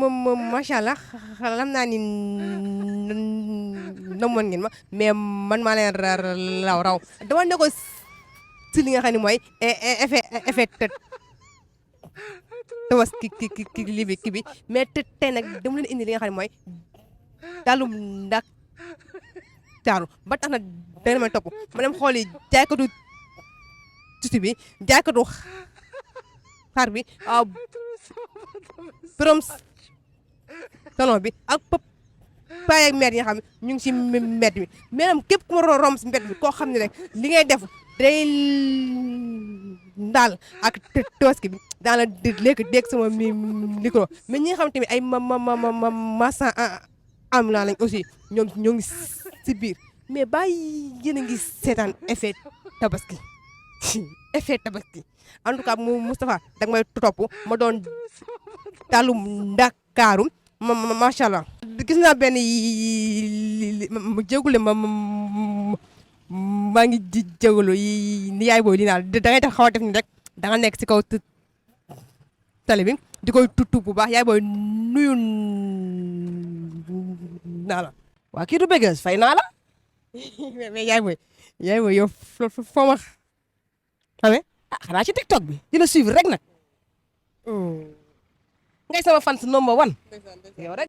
macha allah xam naa ni namoon ngeen ma mais man maa leen raw dama ne ko si li nga xam ne mooy effet tabaski ki bi mais tey nag dama leen indi li nga xam ne mooy dalum Ndakaaru ba tax na dana ma topp ma dem xooli jaaykatu tuuti bi jaaykatu xar bi borom salon bi ak paa ak mère yi nga xam ne ñu ngi si mbedd mi maanaam képp ku ma romb si mbedd bi koo xam ne rek li ngay def day ndaal ak tabaski bi dans la léegi dégg sama micro mais ñi nga xam tamit ay marchand ambulant lañ aussi ñoo ngi si biir mais bàyyi yéen a ngi seetaan effet tabaski effet tabaski en tout cas Moustapha dag may topp ma doon dalum Ndakaaru macha allah gis naa benn ma jégalu maa ngi jégalu ni yaay booy li naa da ngay def xaw a def ni rek da nga nekk si kaw tali bi di koy tuttu bu baax yaay booy nuyu naa la. waa kii du bëggees fay naa la. mais yaay booy yow foo ma xamee. ah xanaa ci TikTok bi di la suivre rek nag. ngay sama fans number one yow rek.